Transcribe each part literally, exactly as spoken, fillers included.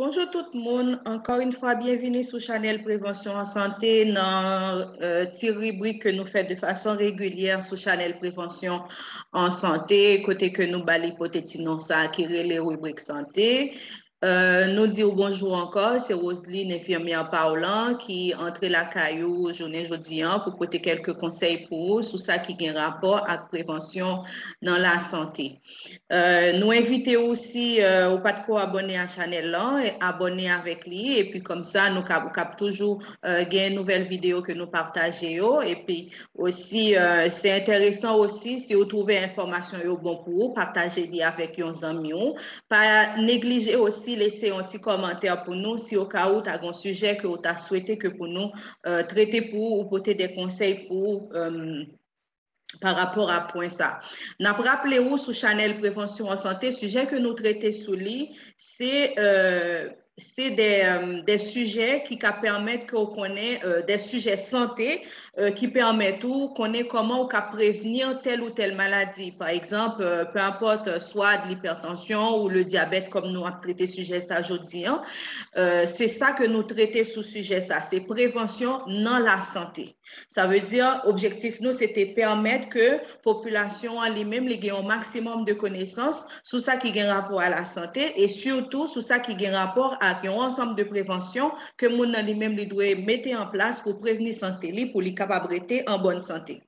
Bonjou tout moun, ankò yon fwa byenvini sou chanèl Prevansyon an Sante nan uh, ti ribrik ke nou fè de fason regilyè sou chanèl Prevansyon an Sante, kote ke nou ba li pote ti non sa ki rele ribrik sante. Uh, nou di w bonjou ankò, se Roseline, enfimyè pa w lan, ki antre lakay ou jounen jodi an pou pote kèlke konsèy pou ou sou sa ki gen rapò ak prevansyon nan lasante. Uh, nou envite ou si uh, ou pa t ko abòne a chanèl lan, abòne avèk li, epi kòmsa nou kab, kab toujou uh, gen nouvèl videyo ke nou pataje yo, epi osi uh, se enteresan osi si ou twouve enfòmasyon yo bon pou ou, pataje li avèk yon zanmi ou. Pa neglije osi lese yon ti kòmantè pou nou si o ka ou ta gen yon sijè ke ou ta swete ke pou nou uh, trete pou ou, ou pote de konsèy pou ou. Um, pa rapò a pwen sa. N ap raple ou sou chanèl Prevansyon an Sante, sijè ke nou trete sou li, se uh, se de, um, de sijè ki ka pèmèt ke w konnen uh, de sijè sante uh, ki pèmèt ou konnen kòman ou ka prevni tèl ou tèl maladi. Pa egzanp, uh, pe enpòt, uh, swa de lipètansyon ou le dyabèt kòm nou ap trete sijè sa jodi an, uh, se sa ke nou trete sou sijè sa, se prevansyon nan lasante. Sa vle di, objektif nou se te pèmèt ke popilasyon an li menm li gen yon maksimòm de konesans sou sa ki gen rapò a lasante e sitou sou sa ki gen rapò ak yon ansanm de prevansyon ke moun nan li menm li dwe mete an plas pou prevni sante li, pou li kapab rete an bòn sante.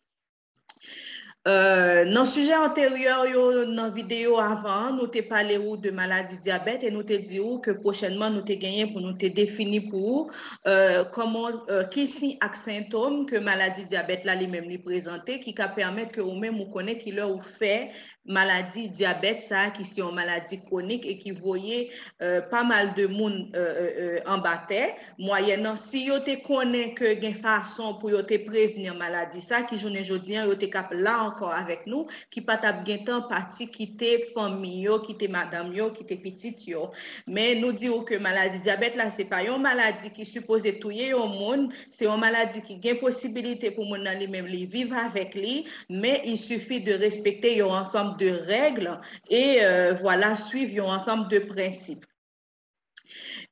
Uh, nan sijè anteryè yo, nan videyo avan an, nou te pale ou de maladi dyabèt e nou te di ou ke pwochènman nou te genyen pou nou te defini pou ou uh, kòman, uh, ki siy ak sentòm ke maladi dyabèt la li menm li prezante, ki ka pèmèt ke ou menm ou konnen ki lè ou fè maladi dyabèt sa a, ki se yon maladi kwonik e ki voye uh, pa mal de moun uh, uh, uh, anba tè. Mwayènan, si yo te konnen ke gen fason pou yo te prevni maladi sa, ki jounen jodi an yo te kap la ankò avèk nou, ki pa t ap gentan pati kite fanmi yo, kite madanm yo, kite pitit yo. Men nou di ou ke maladi dyabèt la, se pa yon maladi ki sipoze touye yon moun, se yon maladi ki gen posibilite pou moun nan li menm li viv avèk li, men il suffit de respekte yon ansanm de règ e euh, vwala, swiv yon ansanm de prensip.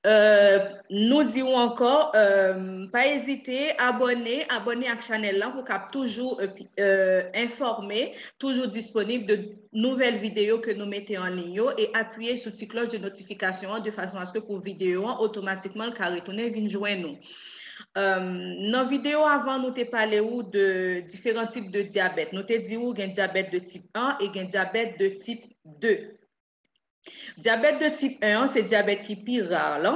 Euh, nou di ou ankò, euh, pa ezite abòne, abòne ak chanèl lan pou kap toujou euh, euh, enfòme, toujou disponib de nouvèl videyo ke nou mete an liy yo e apiye sou ti klòch de notifikasyon an de fason aske pou videyo an otomatikman l ka retounen vin jwenn nou. Euh, nan videyo avan, nou te pale ou de diferan tip de dyabèt. Nou te di ou gen dyabèt de tip en e gen dyabèt de tip de. Dyabèt de tip en an se dyabèt ki pi ra lan,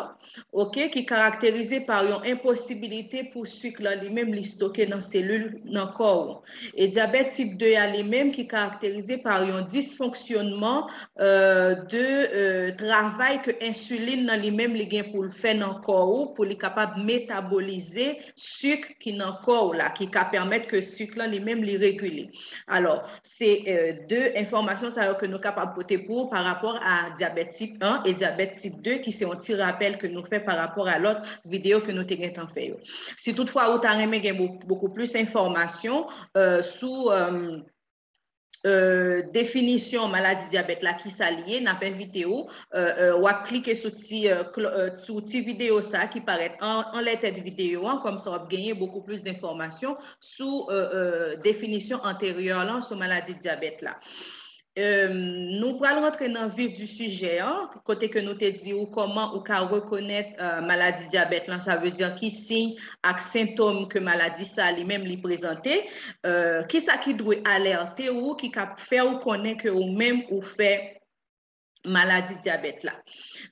ok, ki karakterize pa yon enposibilite pou sik lan li menm li stoke nan selil nan kò w. E dyabèt tip de a li menm ki karakterize pa yon disfonksyonman euh, de euh, travay ke ensilin nan li menm li gen pou l fè nan kò w pou li kapab metabolize sik ki nan kò w la, ki ka pèmèt ke sik lan li menm li regile. Alò, se euh, de enfòmasyon sa yo ke nou kapab pote pou ou pa rapò a dyabèt tip en e dyabèt tip de ki se yon ti rapèl ke nou fè pa rapò a lòt videyo ke nou te gentan fè yo. Si toutfwa ou ta renmen gen bokou plis enfòmasyon euh, sou euh, euh, definisyon maladi dyabèt la, ki sa li ye, n ap envite ou, euh, euh, w ap klike sou ti, euh, sou ti videyo sa ki parèt anlè tèt videyo an, kòmsa w ap genyen bokou plis denfòmasyon sou euh, euh, definisyon anteryè lan sou maladi dyabèt la. Euh, nou pral rantre nan vif di sijè an, kote ke nou te di ou kòman ou ka rekonèt euh, maladi dyabèt lan, sa vle di ki siy ak sentòm ke maladi sa li menm li prezante, euh, kisa ki dwe alète ou, ki ka fè ou konnen ke ou menm ou fè maladi dyabèt la.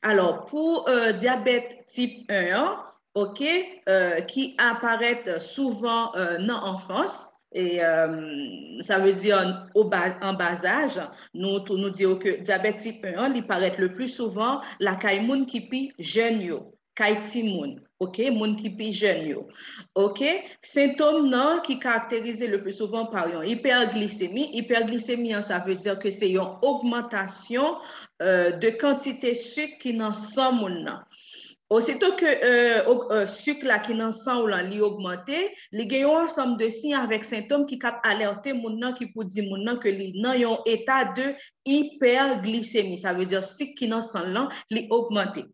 Alò, pou euh, dyabèt tip en an, ok, euh, ki aparèt souvan euh, nan anfans, e euh, sa vle di an bas aj, nou, nou di ke dyabèt tip en an, li parèt le pli souvan lakay moun ki pi jèn yo, kay timoun, ok, moun ki pi jèn yo. Ok, sentòm nan ki karakterize le pli souvan pa yon ipèglisemi. Ipèglisemi an, sa vle di ke se yon ogmantasyon euh, de kantite sik ki nan san moun nan. Osito ke euh, euh, sik la ki nan san w lan li ogmante, li gen yon ansanm de siy avèk sentòm ki kap alète moun nan, ki pou di moun nan ke li nan yon eta de ipèglisemi, sa vle di sik ki nan san l lan li ogmante.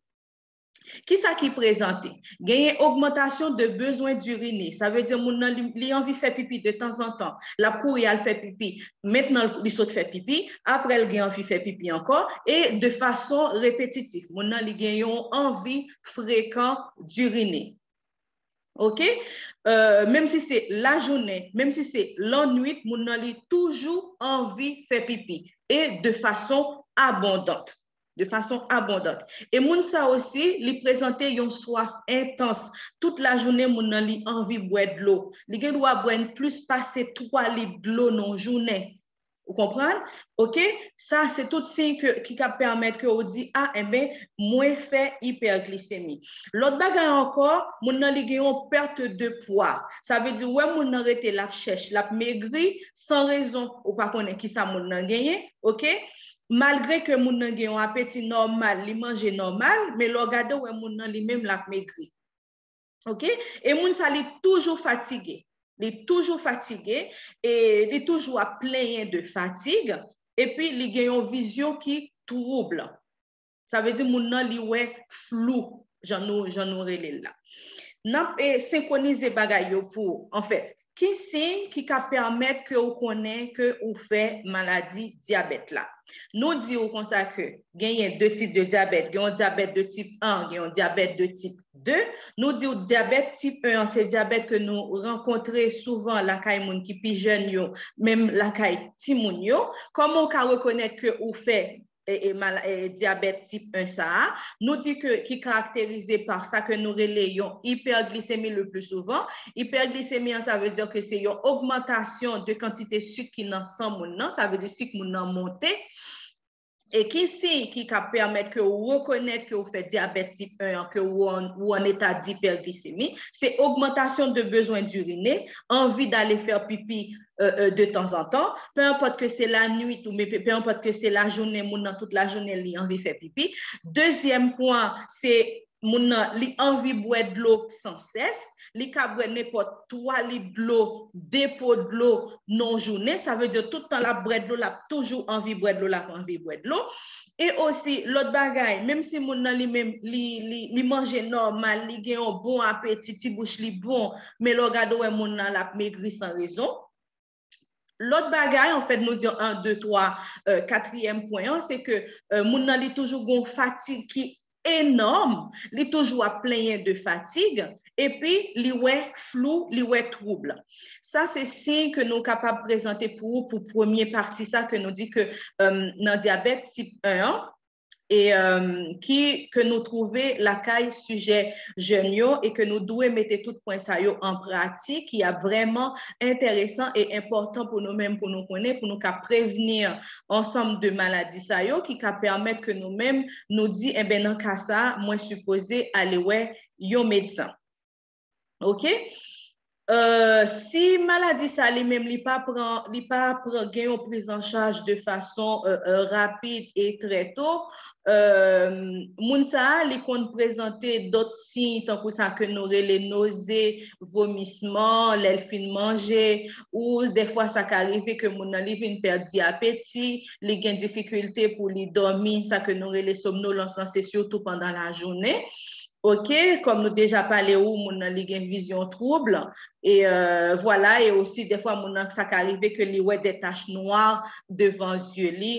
Kisa ki prezante? Genyen ogmantasyon de bezwen dirine. Sa vle di moun nan li, li anvi fè pipi de tanzantan. L ap kouri al fè pipi. Mentnan li sot fè pipi. Apre l gen anvi fè pipi ankò. E de fason repetitif. Moun nan li gen yon anvi frekan dirine. Ok? Euh, menm si se lajounen, menm si se lannwit, moun nan li toujou anvi fè pipi. E de fason abondant. De fason abondant. E moun sa osi, li prezante yon swaf entans. Tout lajounen, moun nan li anvi bwè dlo. Li gen dwa bwè plis pase twa lit dlo nan jounen. Ou konprann? Ok? Sa, se tout siy ke, ki ka pèmèt ke ou di, a, enben, mwen fè ipèglisemi. Lòt bagay ankò, moun nan li gen yon perte de pwa. Sa vle di, ou wè moun nan rete l ap chèch, l ap megri, san rezon, ou pa konnen kisa moun nan genyen, ok? Malgre ke moun nan gen yon apeti nòmal, li manje nòmal, men lè w gade, ou wè moun nan li menm l ap megri. Ok? E moun sa, li toujou fatige. Li toujou fatige, e li toujou ap plenyen de fatig, epi li gen yon vizyon ki twoub. Sa vle di moun nan, li wè flou, jan nou, jan nou rele l la. N ap, e, senkwonize bagay yo pou, anfèt, ki siy ki ka pèmèt ke ou konnen ke ou fè maladi dyabèt la? Nou di w konsa ke genyen de tip de dyabèt. Gen yon dyabèt de tip en, gen yon dyabèt de tip de. Nou di w dyabèt tip en an, se dyabèt ke nou rankontre souvan lakay moun ki pi jèn yo, menm lakay timoun yo. Kòman w ka rekonèt ke ou fè e, e, mal, e, dyabèt tip en sa a, nou di ke ki karakterize pa sa ke nou rele yon ipèglisemi le pli souvan. Ipèglisemi an, sa vle di ke se yon ogmantasyon de kantite sik ki nan san moun nan, sa vle di sik moun nan monte. E ki siy ki ka pèmèt ke ou rekonèt ke ou fè dyabèt tip en an, ke ou an, ou an eta dipèglisemi? Se ogmantasyon de bezwen dirine, anvi dale fè pipi, euh, euh, de tanzantan, pe enpòt ke se lanwit ou, men pe, pe enpòt ke se lajounen, moun nan tout lajounen li anvi fè pipi. Dezyèm pwen, se moun nan, li anvi bwè dlo san sès, li ka bwè nenpòt twa lit dlo, de po dlo nan jounen, sa vle di tout tan l ap bwè dlo, l ap toujou anvi bwè dlo, l ap anvi bwè dlo. E osi, lòt bagay, menm si moun nan li menm, li, li, li manje nòmal, li gen yon bon apeti, ti bouch li bon, men lè w gade w wè moun nan l ap megri san rezon. Lòt bagay, anfèt, nou di en, de, twa, euh, katriyèm pwen an, se ke, euh, moun nan li toujou gon fatig ki enòm, li toujou ap plenyen de fatig, epi li wè flou, li wè twoub. Sa se siy ke nou kapab prezante pou ou pou premye pati sa ke nou di ke, euh, nan dyabèt tip en an, e, euh, ki, ke nou twouve lakay sijè jèn yo e ke nou dwe mete tout pwen sa yo an pratik, ki ap vrèman enteresan e enpòtan pou nou menm, pou nou konnen, pou nou ka prevni ansanm de maladi sa yo, ki ka pèmèt ke nou menm nou di, enben, nan ka sa, mwen sipoze ale wè yon medsen. Ok? Euh, si maladi sa li menm li pa pran, li pa pran, gen yon priz an chaj de fason, euh, euh, rapid e trè to, euh, moun sa a, li konn prezante dòt siy tankou sa ke nou rele noze, vomisman, lè l fin manje, ou dèfwa sa ka rive ke moun nan li vin pèdi apeti, li gen difikilte pou li dòmi, sa ke nou rele somnolans lan, se sitou pandan lajounen. Ok, kòm nou deja pale ou, moun nan li gen vizyon twoub. E, euh, vwala, e osi, dèfwa, moun nan, sa ka rive ke li wè de tach nwa devan zye li.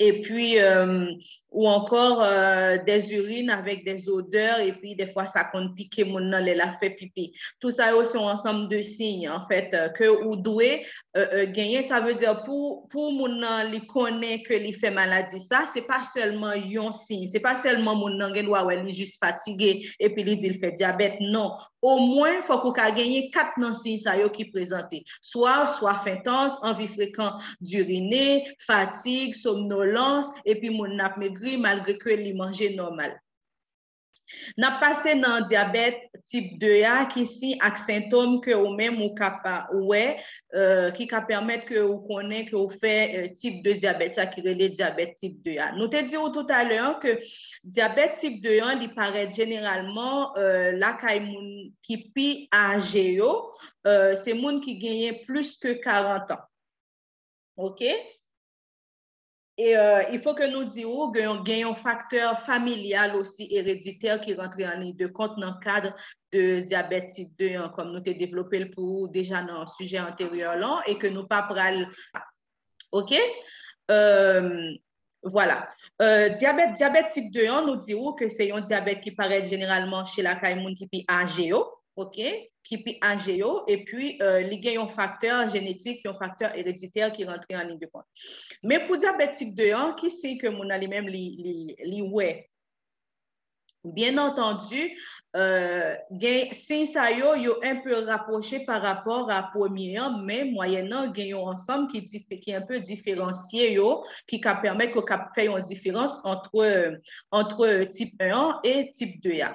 Epi, euh, ou ankò, euh, des urines avec des odeurs, epi dèfwa, sa konn pike moun nan lè l ap fè pipi. Tout sa yo, se yon ansanm de siy, anfèt, euh, ke ou dwe euh, euh, genyen, sa vle di pou, pou moun nan li konnen ke li fè maladi sa, se pa sèlman yon siy, se pa sèlman moun nan gen dwa wè li jis fatige epi li di l fè dyabèt, non. Omwen, fòk ou ka genyen kat nan siy sa yo ki prezante. Swa swaf entans, anvi frekan dirine, fatig, somnolans, epi moun nan ap megri malgre ke li manje nòmal. N ap pase nan dyabèt tip de a, ki siy ak sentòm ke ou menm ou ka pa wè, euh, ki ka pèmèt ke ou konnen ke ou fè, euh, tip de dyabèt sa ki rele dyabèt tip de a. Nou te di w toutalè ke dyabèt tip de an, li parèt jeneralman, euh, lakay moun ki pi aje yo, euh, se moun ki genyen plis ke karant an. Ok? E euh, il faut que nou di ou gen yon, gen yon faktè familyal osi ereditè ki rantre an liy de kont nan kad de dyabèt tip de an, kòm nou te devlope l pou ou deja nan sijè anteryè lan e ke nou pa pral. OK? Euh, Vwala. Euh, dyabèt, dyabèt tip de an, nou di ou ke se yon dyabèt ki parèt jeneralman che lakay moun ki pi aje yo, OK? Ki pi aje yo, epi euh, li gen yon faktè jenetik, yon faktè ereditè ki rantre an liy de kont. Men pou dyabèt tip de an, ki siy ke moun nan li menm li, li, li wè? Byen antandi, euh, gen siy sa yo, yo enpe rapwoche pa rapò a premye an, men mwayèn nan gen yon ansanm ki, ki enpe diferansye yo, ki ka pèmèt ke w ka fè yon diferans antre, antre tip en an e tip de a.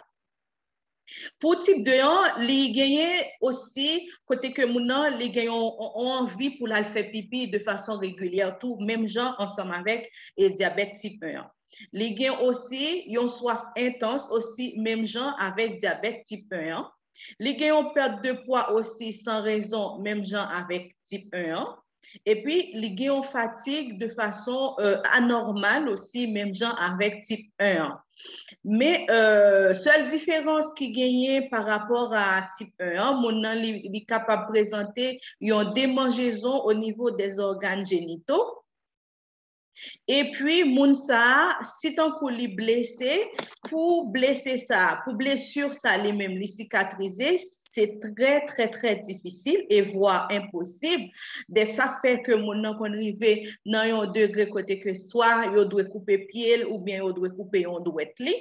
Pou tip de an, li genyen osi kote ke moun nan li gen yon, yon anvi pou l al fè pipi de fason regilyè tou, menm jan ansanm avèk e dyabèt tip en an. Li gen osi yon swaf entans osi, menm jan avèk dyabèt tip en an. Li gen yon pèt de pwa osi san rezon, menm jan avèk tip en an. Epi, li gen yon fatig de fason euh, anòmal osi, menm jan avèk tip en an. Men euh, sèl diferans ki genyen pa rapò a tip en an, moun nan li, li kapab prezante yon demanjezon o nivo dè zògàn jenito. Epi moun sa a, si tankou li blese, pou blese sa a, pou blesi sa a li menm li sikatrize, se trè, trè, trè difisil e vwa enposib. Dèf sa fè ke moun nan konn rive nan yon degre kote ke swa yo dwe koupe pye l oubyen yo dwe koupe yon dwèt li.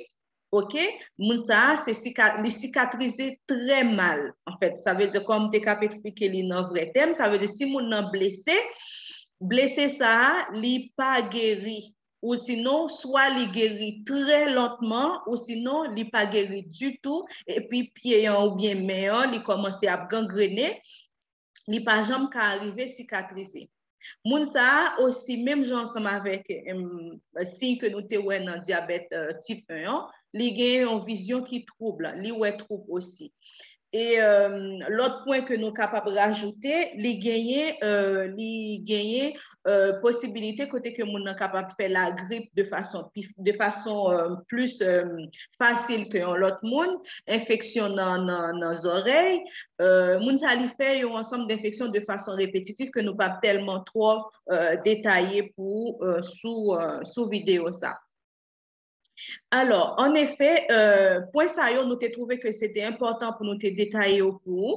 OK? Moun sa a, se sika, li sikatrize trè mal. Anfèt, sa vle di, kòm m te kab eksplike li nan vrè tèm, sa vle di si moun nan blese, blese sa a, li pa geri. Ou sinon, swa li geri trè lantman, ou sinon, li pa geri ditou, epi pye an oubyen men an, li kòmanse ap gangrene, li pa janm ka rive sikatrize. Moun sa a osi, menm jan ansanm avèk em, siy ke nou te wè nan dyabèt euh, tip en an, li gen yon vizyon ki twoub, li wè twoub osi. E euh, lòt pwen ke nou kapab rajoute, li genyen, euh, li genyen euh, posibilite kote ke moun nan kapab fè lagrip de fason, pi- de fason euh, plis euh, fasil ke yon lòt moun, enfeksyon nan, nan, nan zòrèy. Euh, moun sa li fè yon ansanm denfeksyon de fason repetitif ke nou p ap tèlman twò euh, detaye pou euh, sou, euh, sou videyo sa. Alò, an efè, euh, pwen sa yo, nou te twouve ke se te enpòtan pou nou te detaye yo pou ou,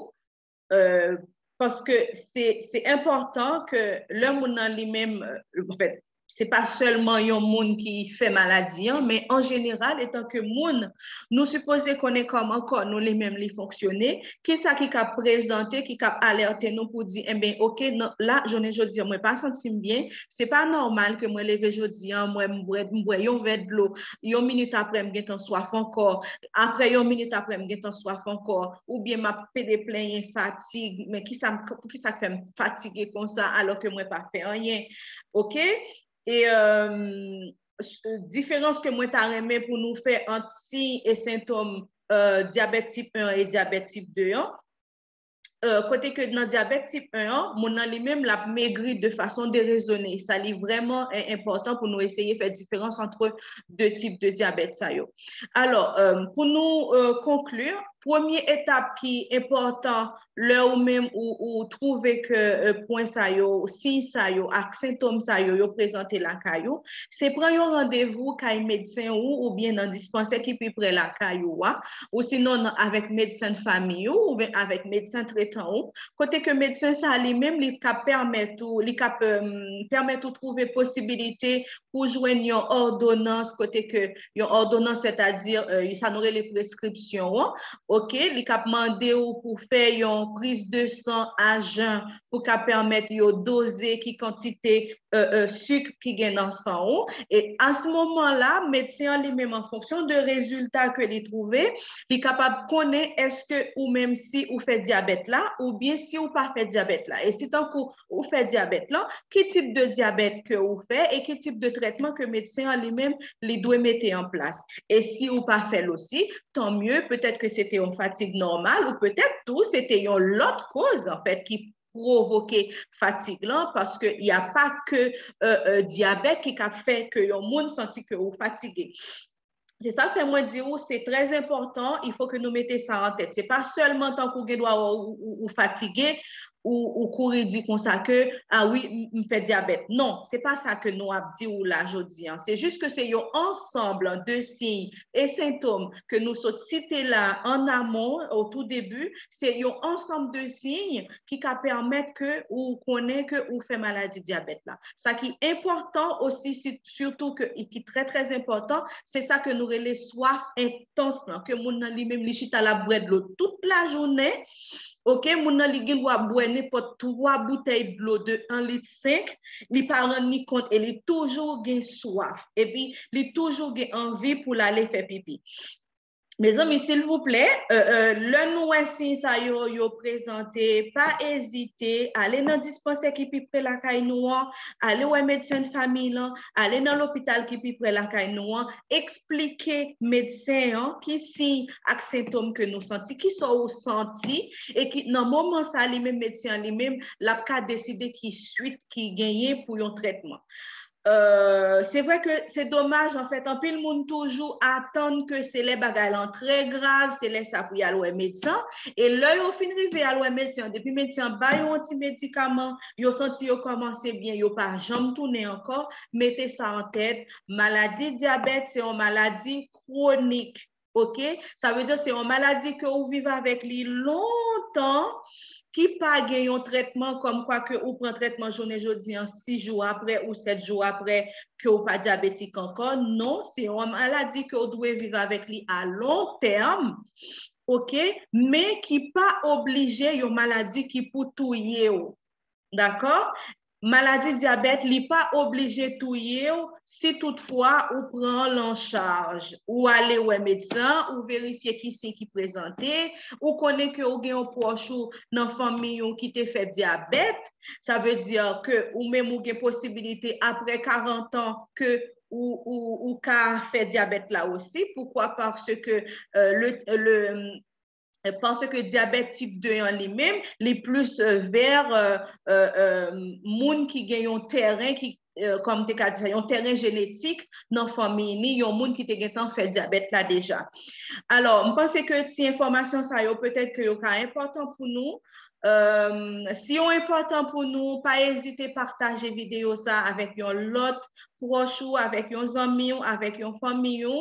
euh, paske se, se enpòtan ke lè moun nan li menm, euh, anfèt, se pa sèlman yon moun ki fè maladi an, men an jeneral, etanke moun, nou sipoze konnen kòman kò nou li menm li fonksyone, kisa ki ka prezante, ki ka alète nou pou di, enben, oke, la, jounen jodi an, mwen pa santi m byen, se pa nòmal ke mwen leve jodi an, mwen m bwè, m bwè yon vè dlo, yon minit apre m gentan swaf ankò, apre yon minit apre m gentan swaf ankò, oubyen m ap pede plenyen fatig, men kisa, poukisa k fè m fatige konsa alò ke mwen pa fè anyen, oke? E euh, diferans ke mwen ta renmen pou nou fè ant siy e sentòm euh, dyabèt tip en e dyabèt tip de an, euh, kote ke nan dyabèt tip en an, moun nan li menm l ap megri de fason derezone. Sa li vrèman enpòtan pou nou eseye fè diferans antre de tip de dyabèt sa yo. Alò, euh, pou nou euh, konkli, premye etap ki enpòtan lè ou menm ou, ou twouve ke euh, pwen sa yo, siy sa yo ak sentòm sa yo, yo prezante lakay ou, se pran yon randevou kay medsen ou oubyen nan dispansè ki pi pre lakay ou a, ou sinon nan, avèk medsen fanmi ou oubyen avèk medsen tretan ou, kote ke medsen sa li menm li ka pèmèt ou, li ka euh, pèmèt ou twouve posibilite pou jwenn yon òdonans, kote ke yon òdonans, sètadi euh, sa nou rele preskripsyon an, oke, li k ap mande ou pou fè yon priz de san a jen pou ka pèmèt yo doze ki kantite euh, euh, sik ki gen nan san ou. E a se moman la, medsen an li menm, an fonksyon de rezilta ke li twouve, li kapab konnen èske ou menm si ou fè dyabèt la, oubyen si ou pa fè dyabèt la. E si tankou ou fè dyabèt la, ki tip de dyabèt ke ou fè e ki tip de trètman ke medsen an li menm li dwe mete an plas. E si ou pa fè l osi, tan mye, petèt ke se te yon fatig nòmal ou petèt tou se te yon lòt koz, anfèt, ki pwovoke fatig lan, paske y a pa ke euh, euh, dyabèt ki ka fè ke yon moun santi ke ou fatige. Se sa fè mwen di ou, se trè enpòtan, il faut que nou mete sa an tèt. Se pa sèlman tankou gen dwa ou, ou, ou fatige, ou, ou kouri di konsa ke, ah wi, m, m fè dyabèt. Non, se pa sa ke nou ap di ou la jodi an. Se jis ke se yon ansanm de siy e sentòm ke nou sot site la an amon, o tou debi, se yon ansanm de siy ki ka pèmèt ke ou konnen ke ou fè maladi dyabèt la. Sa ki enpòtan osi, si- sitou ke, ki trè, trè enpòtan, se sa ke nou rele swaf entans lan, ke moun nan li menm, li chita, l ap bwè dlo tout lajounen. Oke, moun nan li gen dwa bwè nenpòt twa boutèy dlo de yon lit senk, li pa rann li kont e li toujou gen swaf. Epi, li toujou gen anvi pou l ale fè pipi. Mezanmi, silvouplè, euh, euh, lè nou wè siy sa yo, yo prezante, pa ezite, ale nan dispansè ki pi pre lakay nou an, ale wè medsen fanmi lan, ale nan lopital ki pi pre lakay nou an, eksplike medsen an ki siy ak sentòm ke nou santi, ki sa ou santi, e ki nan moman sa li menm, medsen an li menm, l ap ka deside ki swit ki genyen pou yon trètman. Euh, se vre ke se domaj, anfèt, anpil moun toujou atann ke se lè bagay lan trè grav, se lè sa pou y al wè medsen. E lè yo fin rive al wè medsen an, depi medsen an ba yo yon ti medikaman, yo santi yo kòmanse byen, yo pa janm tounen ankò. Mete sa an tèt, maladi dyabèt se yon maladi kwonik. Oke? Sa vle di se yon maladi ke ou viv avèk li lontan, ki pa gen yon trètman kòmkwa ke ou pran trètman jounen jodi an, sis jou apre ou sèt jou apre ke ou pa dyabetik ankò. Non, se yon maladi ke ou dwe viv avèk li a lon tèm, oke? Men ki pa oblije yon maladi ki pou touye w. Dakò? Maladi dyabèt, li pa oblije touye w si toutfwa ou pran l an chaj. Ou ale wè medsen, ou verifye ki siy ki prezante, ou konnen ke ou gen yon pwòch ou nan fanmi ou ki te fè dyabèt, sa vle di ke ou menm ou gen posibilite apre karant an ke ou, ou, ou ka fè dyabèt la osi. Poukwa? Paske euh, le, le, paske dyabèt tip de an li menm, li plis euh, vè euh, euh, euh, moun ki gen yon tèren ki euh, kòm te ka di sa, yon tèren jenetik nan fanmi ni yon moun ki te gentan fè dyabèt la deja. Alò, m panse ke ti enfòmasyon sa yo petèt ke yo ka enpòtan pou nou. Euh, si yo enpòtan pou nou, pa ezite pataje videyo sa avèk yon lòt pwòch ou, avèk yon zanmi w, avèk yon fanmi w.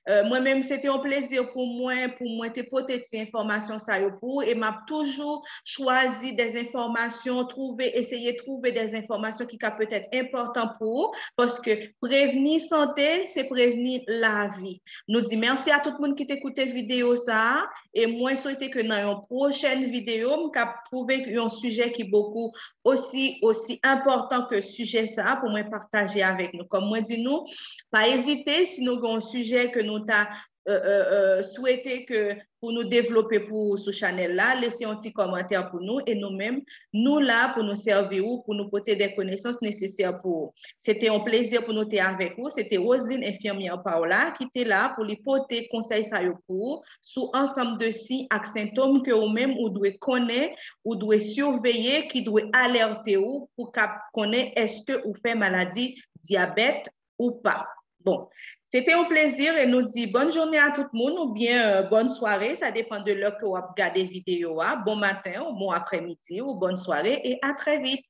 Euh, mwen menm, se te yon plezi pou mwen, pou mwen te pote ti enfòmasyon sa yo pou ou, e m ap toujou chwazi des enfòmasyon, twouve, eseye twouve des enfòmasyon ki ka petèt enpòtan pou ou, paske prevni sante, se prevni lavi. Nou di mèsi a tout moun ki te koute videyo sa a, e mwen swete ke nan yon pwochèn videyo, m ka twouve yon sijè ki bokou osi, osi enpòtan ke sijè sa a pou mwen pataje avèk nou. Kòm mwen di nou, pa ezite, si nou gen yon sijè ke nou ta euh, euh, euh, swete ke pou nou devlope pou sou chanèl la, lese yon ti kòmantè pou nou, e nou menm, nou la pou nou sèvi ou, pou nou pote de konesans nesesè pou ou. Se te yon plezi pou nou te avèk ou. Se te Roseline Infirmière Paola ki te la pou li pote konsèy sa yo pou ou sou ansanm de siy ak sentòm ke ou menm ou dwe konnen, ou dwe siveye, ki dwe alète ou pou kab konnen èske ou fè maladi dyabèt ou pa. Bon, se te yon plezi e nou di bòn jounen a tout moun oubyen euh, bòn sware, sa depan de lè ke w ap gade videyo a, bon maten ou bon aprèmidi ou bòn sware e a trè vit.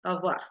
Au revoir.